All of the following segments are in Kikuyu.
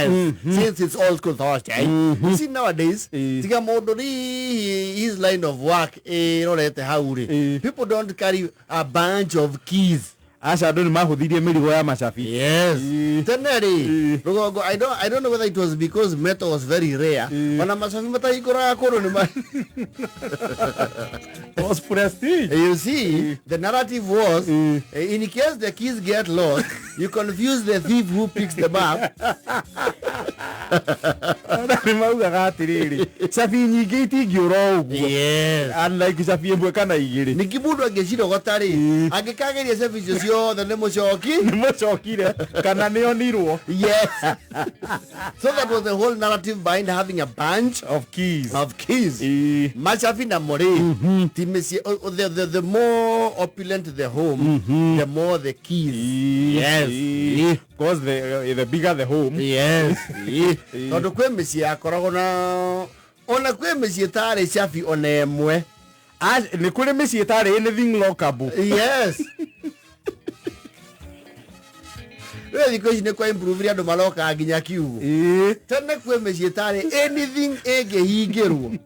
Since it's old school Thursday. You see nowadays, tiga mũndũ rĩ his line of work ĩrorete hau rĩ, people don't carry a bunch of keys. Aca, andũ nĩ mahũthirie mĩrigo ya macabi. Yes. Tene rĩ, rũgongo, I don't know whether it was because metal was very rare. Ona macabi matahingũraga kũndũ nĩ ma Was prestige. You see, the narrative was, in case the keys get lost, you confuse the thief who picks them up. Nĩ maugaga atĩrĩrĩ, cabi nyingĩ itingĩũra ũguo. Unlike cabi ĩmwe kana igĩrĩ. Ningĩ mũndũ angĩcirogota rĩ, angĩkageria cabi icio ciothe nĩ mũcoki. Nĩ mũcokire kana nĩ onirwo. Yes. So that was the whole narrative behind having a bunch of keys. Of keys. Macabi namo rĩ, ti mĩciĩ, the more opulent the home, the more the keys. Yes. Because the bigger the home. Yes. Tondũ kwĩ mĩciĩ yakoragwo na ona kwĩ mĩciĩ tarĩ cabi ona ĩmwe. Nĩ kũrĩ mĩciĩ ĩtarĩ anything lockable. Yes. Rĩu thikũ ici nĩ kwa improve, andũ marokaga nginya kiugo. Tene kwĩ mĩciĩ ĩtarĩ anything ĩngĩhingĩrwo.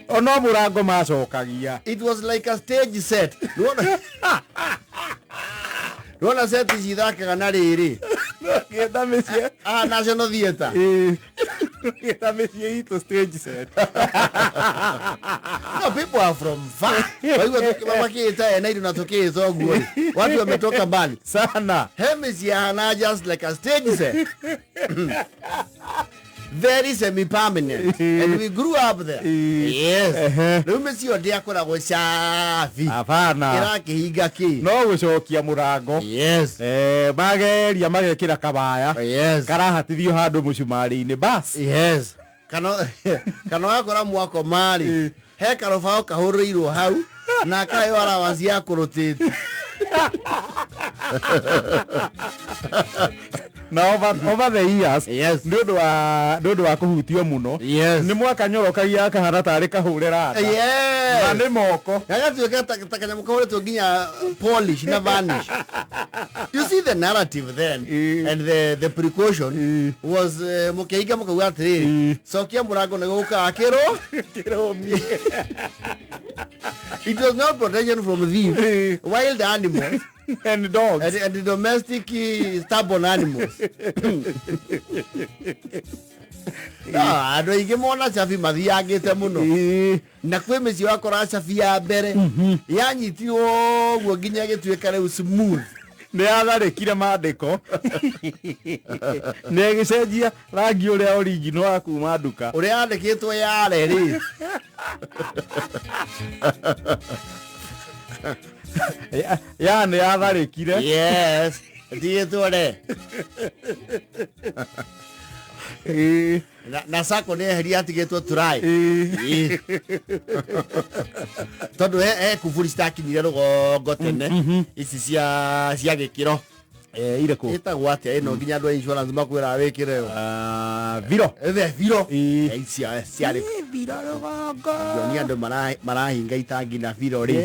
Ono mũrango macokagia. It was like a stage set. Nĩwona nĩwona set ici ithakaga na rĩrĩ. Gĩta mĩciĩ. Ah, National Theatre. Gĩta mĩciĩ itũ stage set. No, people are from far. Kwa hivyo makĩĩta ena indo na tũkĩĩta ũguo rĩ, watu wametoka mbali sana. He mĩciĩ yahana just like a stage set, very semi permanent, and we grew up there. Yes. Rĩu mĩciĩ ĩyo ndĩakoragwo cabi. Hapana. Ĩrakĩhinga kĩ? No gũcokia mũrango. Mageria magekĩra kabaya. Karahatithio handũ mũcumarĩ-inĩ bas. Yes, kana ũgakora mwako marĩ he karũbaũ kahũrĩirwo hau na akaheo allowance ya kũrũtĩte. Na over the years, nĩ ũndũ wa kũhutio mũno, nĩ mwakanyorokagia akahana tarĩ kahũre randa. Na nĩ moko. Gagatuĩka ta kanyamũ kahũrĩtwo nginya polish na varnish. You see, the narrative then and the precaution was, mũkĩhinga mũkauga atĩrĩrĩ, cokia mũrango nĩ gũkaga kĩrũ. Kĩrũmi. It was not protection from thieves, wild animals and dogs and domestic, stubborn animals. No, andũ aingĩ mona cabi mathiangĩte mũno na kwĩ mĩciĩ wakora cabi ya mbere yanyitirwo ũguo nginya ĩgĩtuĩka rĩu smooth. Nĩ yatharĩkire mandĩko, nĩ ĩgĩcenjia rangi ũrĩa original wa kuma nduka. Ũrĩa yandĩkĩtwo yare rĩ. Ya nĩ yatharĩkire. Yes, tigĩtwo re. Na sako nĩ eheria atigĩtwo turai. Tondũ he kuburi citakinyire rũgongo tene, ici cia gĩkĩro. Irĩkũ? Ĩtagwo atĩa ĩno nginya andũ a insurance makwĩraga wĩkĩre yo? Viro. Viro. Ici ciarĩ viro rũgongo. Ngĩonia andũ marahinga itangi na biro rĩ,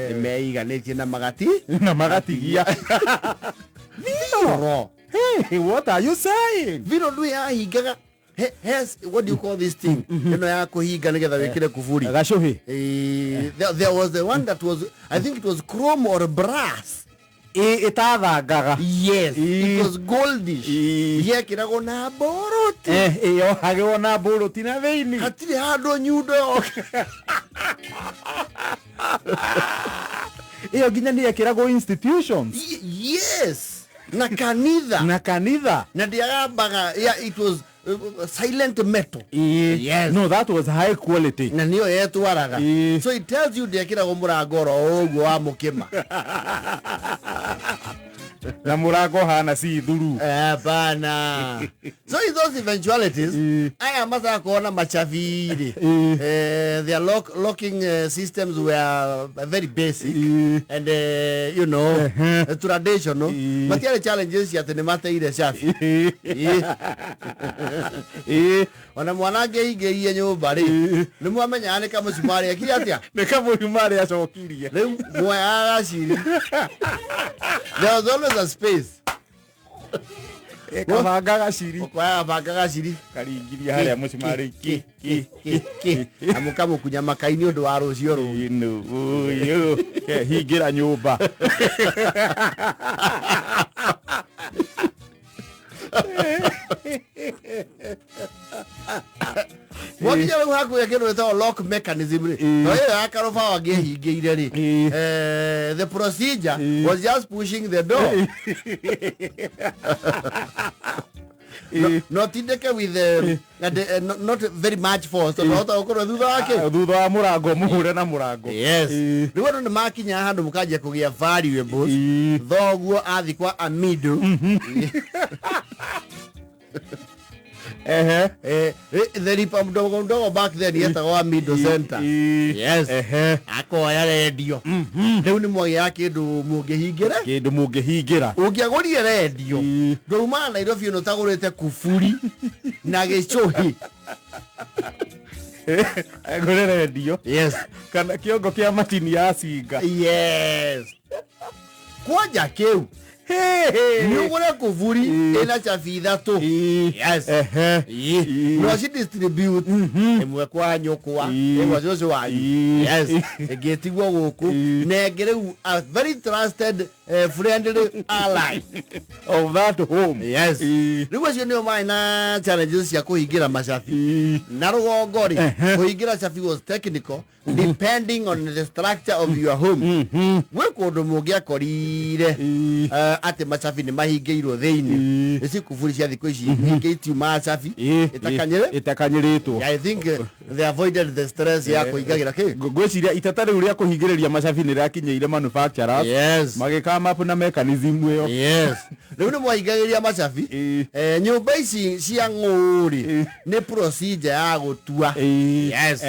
nĩ meiganĩtie na magati na magatigia viro. Hey, what are you saying? Viro ndũ yahingaga. What do you call this thing ĩno ya kũhinga nĩgetha wĩkĩre kuburi? Gacũhĩ. There was the one that was, I think it was chrome or brass. Ĩtathangaga. Yes, it was goldish. Yekĩragwo na boroti. Ĩyohagĩrwo na mbũrũti na thĩinĩ. Hatirĩ handũ nyundo yoke. Ĩyo nginya nĩ yekĩragwo institutions. Yes, na kanitha. Na kanitha. Na ndĩagambaga. Yeah, it was silent metal. Yes. No, that was high quality. Na nĩyo yetwaraga. So it tells you ndĩekĩragwo mũrango oro ũguo wa mũkĩma. Na mũrango hana see through. Hapana. So in those eventualities, aya mazakorwo na macabiri, their locking systems were very basic and traditional. Matiarĩ challenges cia atĩ nĩ mateire cabi. Ona mwana angĩingĩrie nyũmba rĩ, nĩ mwamenyaga nĩ kamũcumarĩ ekire atĩa. Nĩ kamũcumarĩ acokirie. Rĩu mwoyaga gaciri. There was always a space. Kabanga gaciri. Ũkoya banga gaciri. Karingiria harĩa mũcumarĩ ki ki ki ki na mũkamũkunya makai nĩ ũndũ wa rũciũ rũu. Inu uyu hingĩra nyũmba. Mwakinya rĩu hakuhĩ kĩndũ gĩtagwo lock mechanism rĩ, no ĩyo ya karũbaũ angĩhingĩire rĩ, the procedure was just pushing the door. No, no tindĩke with the, and, not very much force tondũ hota gũkorwo thutha wake. Thutha wa mũrango mũhũre na mũrango. Yes. Rĩu andũ nĩ makinya handũ mũkanjia kũgĩa valuables. Thoguo athi kwa Amido. Ehe. The lipa mdogo mdogo back then yetagwo Amido Center. Yes. Ehe. Akoya rendio. Rĩu nĩ mwagĩaga kĩndũ mũngĩhingĩra. Kĩndũ mũngĩhingĩra. Ũngĩagũrire rendio ndaumaga Nairobi ĩno ũtagũrĩte kuburi na gĩcũhĩ. Agũre rendio. Yes. Kana kĩongo kĩa matini ya cinga. Yes. Kwanja kĩu nĩ ũgũre kuburi ĩna cabi ithatũ. Yes. Ehe. No ci distribute ĩmwe kwa nyũkwa, ĩmwe cũcũ wanyu. Yes. Ĩngĩ ĩtigwo gũkũ na ĩngĩ rĩu a very trusted friendly ally of that home. Yes. Rĩu acio nĩo marĩ na challenges cia kũhingĩra macabi. Na rũgongo rĩ, kũhingĩra cabi was technical depending on the structure of your home. Gwĩ kũndũ mũngĩakorire atĩ macabi nĩ mahingĩirwo thĩinĩ. Ici kuburi cia thikũ ici nyingĩ itiumaga cabi ĩtakanyĩrĩ. Ĩtakanyĩrĩtwo. I think they avoided the stress ya kũhingagĩra kĩ. Ngwĩciria iteta rĩu rĩa kũhingĩrĩria macabi nĩ rĩakinyĩire manufacturers. Yes. Magĩkama up na mechanism ĩyo. Yes. Rĩu nĩ mwahingagĩria macabi. Nyũmba ici cia ng'ũũrĩ nĩ procedure ya gũtua. Yes.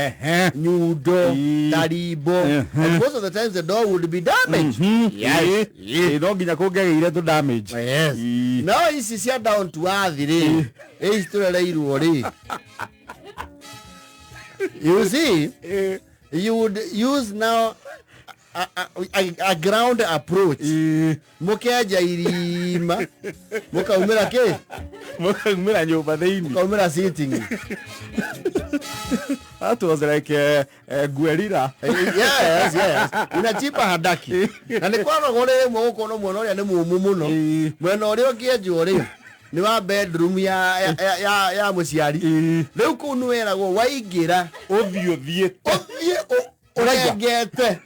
Nyundo, tarimbo. And most of the times the door would be damaged. Yes. No nginya kũngĩagĩire tũ damage. Yes. No ici cia down to earth rĩ, ici tũrereirwo rĩ. You see, you would use now a ground approach. Mũkenja irima, mũkaumĩra kĩ? Mũkaumĩra nyũmba thĩinĩ. Mũkaumĩra sitting. That was like guerrilla. Yes, yes. Unachipa hadaki. Na nĩ kwarogwo rĩmwe gũkorwo mwena ũrĩa nĩ mũmũ mũno. Mwena ũrĩa ũngĩenjwo rĩ, nĩ wa bedroom ya mũciari. Rĩu kũu nĩ weragwo waingĩra ũthiĩ ũthiĩte. Ũthiĩ ũrengete.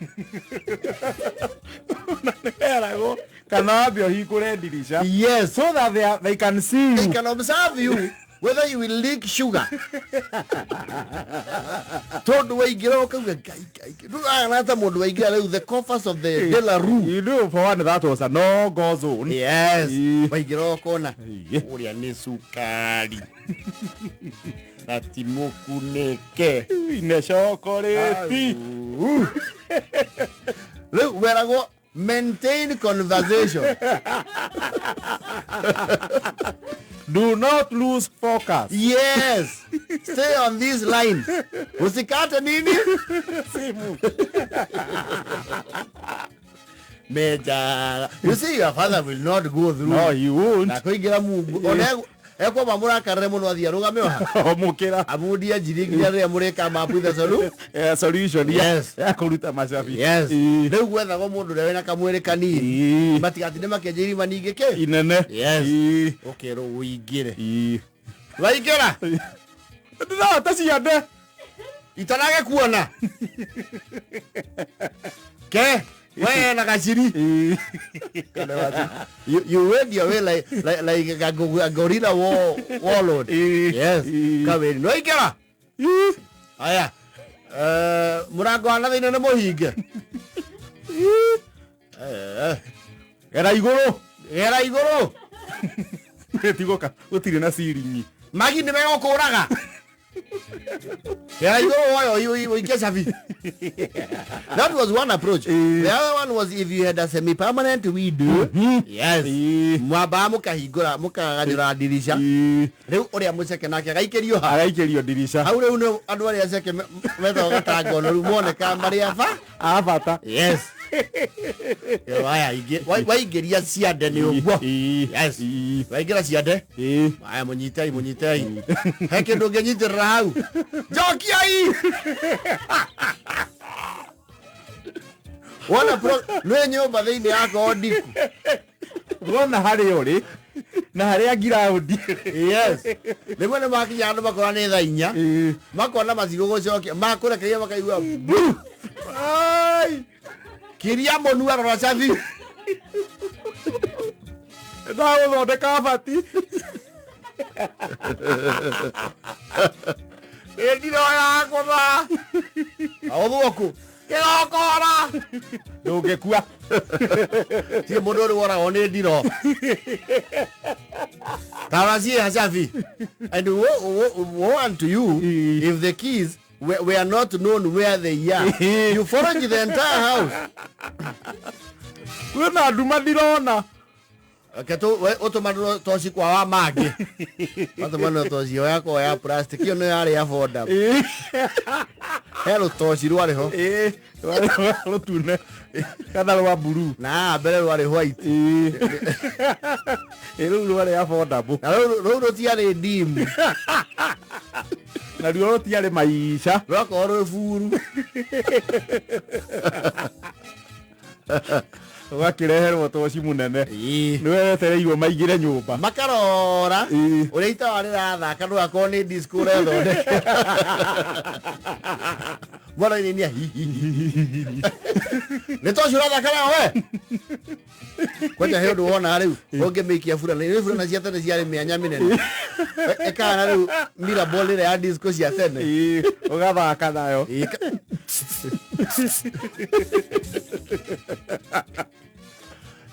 Weragwo kana wambe ũhingũre ndirica. Yes. So that they can see you. They can observe you whether you will leak sugar. Tondu waingĩra ũkauga Ngai Ngai. Ndũragana ta mũndũ waingĩra rĩu the coffers of the De La Rue. You know, for one, that was a no-go zone. Yes. Waingĩra ũkona ũrĩa nĩ cukari. Na ti mũkunĩke. Ine chocolate. Rĩu weragwo maintain conversation. Do not lose focus. Yes. Stay on this line. Usikate nini? Simu. Meja. You see, your father will not go through. No, he won't. Na kuingira Mungu. One ekwa mamurakarire muno athie arugame oha. Omukira. Amundie njiri nginya rĩrĩa mũrĩka come up with a solution. Solution. Yes. Ya kũruta macabi. Yes. Rĩu gwethagwo mũndũ ũrĩa wĩna kamwĩrĩ kanini. Matigatinde makĩenja irima ningĩ kĩ? Inene. Yes. Ũkerwo ũingĩre. Waingĩra? Ndĩrahota ciande. Itanage kuona. Ke? We na gaciri. You went your way like a gorilla warlord. Yes. Kaweri. No ingĩra. Aya. Mũrango wa na thĩinĩ nĩ mũhinge. Gera igũrũ. Gera igũrũ. Tigoka gũtirĩ na ciringi. Magi nĩ megũkũraga. Gera igũrũ woyo ũikie cabi. That was one approach. The other one was if you had a semi-permanent window. Yes. Mwamba mũkahingũra mũkaganyũra ndirica. Rĩu ũrĩa mũceke nake agaikĩrio ha. Agaikĩrio ndirica. Hau rĩu nĩ andũ arĩa aceke metagwo gatangono rĩu monekaga marĩ aba. A bata. Yes. Aya waingĩria ciande nĩ ũguo. Yes. Waingĩra ciande. Aya, mũnyitei, mũnyitei. He kĩndũ ũngĩnyitĩrĩra hau. Njokiai. Wona nĩ nyũmba thĩinĩ yakorwo ndiku. Wona harĩa ũrĩ na harĩa ngiraũndi. Yes, rĩmwe nĩ makinya andũ makona nĩ thaa 4, makona matigũgũcokia, makũrekeria makaigua bu. Ai. Kiria mũnua, rora cabi. Ndagũthondeka bati. Ĩndiroya kũtha ũthũku kĩgokora. Ndũngĩkua. Ti mũndũ ũrĩ woragwo nĩ ndiro taracie hacabi. And woe unto you if the keys were not known where they are. You forage the entire house. Kwĩna nduma ndirona. Reke ũtũmanĩrwo toci kwa wa mangĩ, matũmanĩrwo toci ĩyo yakwa ya plastic, ĩyo nĩyo yarĩ affordable. He rũtoci rwarĩ ho. Ĩĩ, rwarĩ rũtune kana rwa blue. Na haha mbere rwarĩ white. Ĩĩ, rĩu rwarĩ affordable. Na rũu rũtiarĩ dim. Naruo rũtiarĩ maica. Rwakorwo rwĩ buru. Ũgakĩreherwo toci mũnene. Nĩ wetereirwo maingĩre nyũmba. Makarora ũrĩa itawa rĩrathaka, ndũgakorwo nĩ disco ũrethondeka mwana inini nĩ toci ũrathaka nayo we. Kwanja he ũndũ wona rĩu ũngĩmĩikia burana, nĩ burana cia tene ciarĩ mĩanya mĩnene, ĩkahana rĩu miraball ĩrĩa ya disco cia tene. Ĩĩ, ũgathaka nayo. Ĩĩ,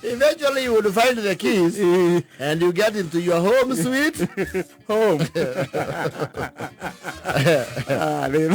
eventually you would find the keys and you get into your home sweet home. Ah, nĩ